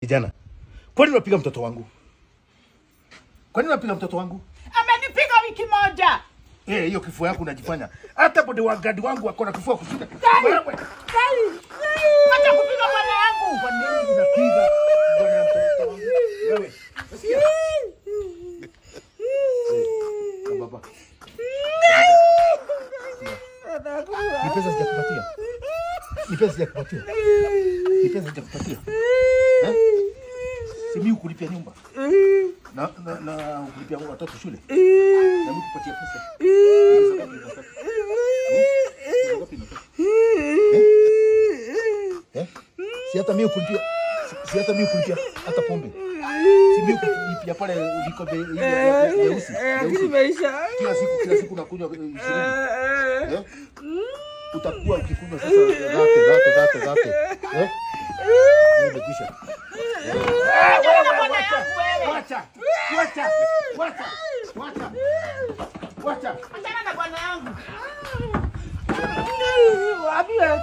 Kijana, kwani unapiga mtoto wangu? Kwani unapiga mtoto wangu? Amenipiga wiki moja. Eh, hiyo kifua yako unajifanya. Hata bodyguard wangu ako na kifua kushinda. Wewe, Acha kupiga bwana yangu. kwa nini unapiga bwana ya mtoto wangu? Wewe, nasikia? Eh, baba. Ni pesa sijakupatia. Ni pesa sijakupatia. Ni pesa sijakupatia. Eh? Si mimi hukulipia nyumba. Na hukulipia watoto shule. Na mimi kupatia pesa. Ni pesa ngapi unataka? Pesa ngapi unataka? Eh? Si hata mimi hukulipia, si hata mimi hukulipia hata pombe. Si mimi hukulipia pale vikombe ile nyeusi. Lakini Nyeusi. maisha Kila siku nakunywa 20. Eh? Utakuwa ukikunywa sasa dhate dhate dhate dhate. Eh? Hiyo imekwisha. Achana na bwana yangu wewe. Wacha! Wacha! Wacha! Wacha! Wacha! Achana na bwana yangu. Waambiwe.